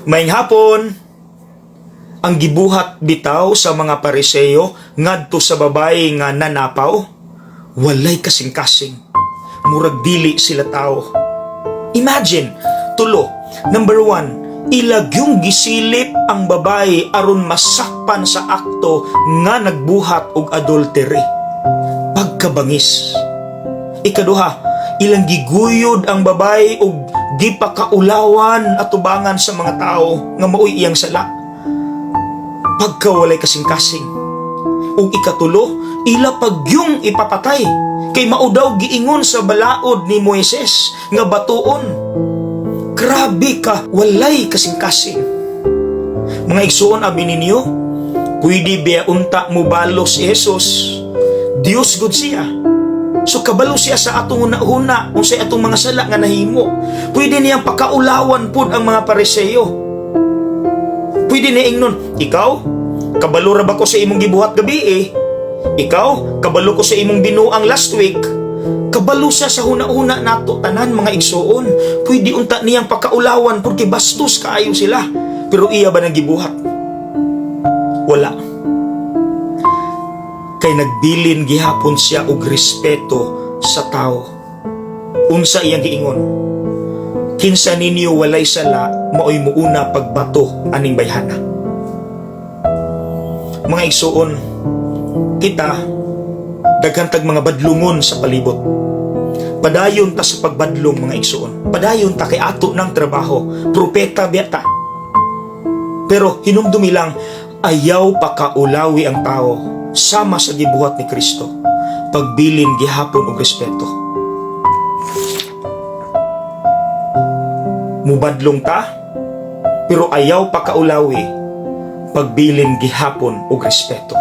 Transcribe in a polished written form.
Maayong hapon. Ang gibuhat bitaw sa mga Pariseo ngadto sa babae nga nanapaw, walay kasing-kasing. Murag dili sila tao. Imagine, tulo. Number 1, ila gyung gisilip ang babae aron masakpan sa akto nga nagbuhat og adultery. Pagkabangis. Ikaduha, ilang giguyod ang babae og gipakaulawan atubangan sa mga tao nga maoy iyang sala. Pagkawalay kasing-kasing. Ug ikatulo, ila pagyung ipapatay kay mao daw giingon sa balaod ni Moises nga batuon. Grabe ka, walay kasing-kasing. Mga igsuon, abi ninyo, pwede biya unta mo balos si Jesus? Dios gud siya. So kabalo siya sa atong huna-huna unsay atong mga sala nga nahimo. Pwede niyang pakaulawan pud ang mga Pariseo. Pwede niya ingnon, "Ikaw, kabalo ra ba ko sa imong gibuhat gabi eh? Ikaw, kabalo ko sa imong binuang last week." Kabalo siya sa huna-huna nato tanan, mga igsuon. Pwede unta niyang pakaulawan porque bastos kaayo sila. Pero iya ba nang gibuhat? Wala. Kay nagbilin gihapon siya og respeto sa tao. Unsa iyang giingon? "Kinsa ninyo walay sala, maoy muuna pagbato aning bayhana." Mga igsuon, kita daghan tag mga badlungon sa palibot. Padayon ta sa pagbadlong, mga igsuon. Padayon ta kay ato ng trabaho. Propeta biya ta. Pero hinumdumi lang, ayaw pakaulawi ang tao sama sa gibuhat ni Kristo. Pagbilin gihapon og respeto. Mubadlong ta, pero ayaw pakaulawi, pagbilin gihapon og respeto.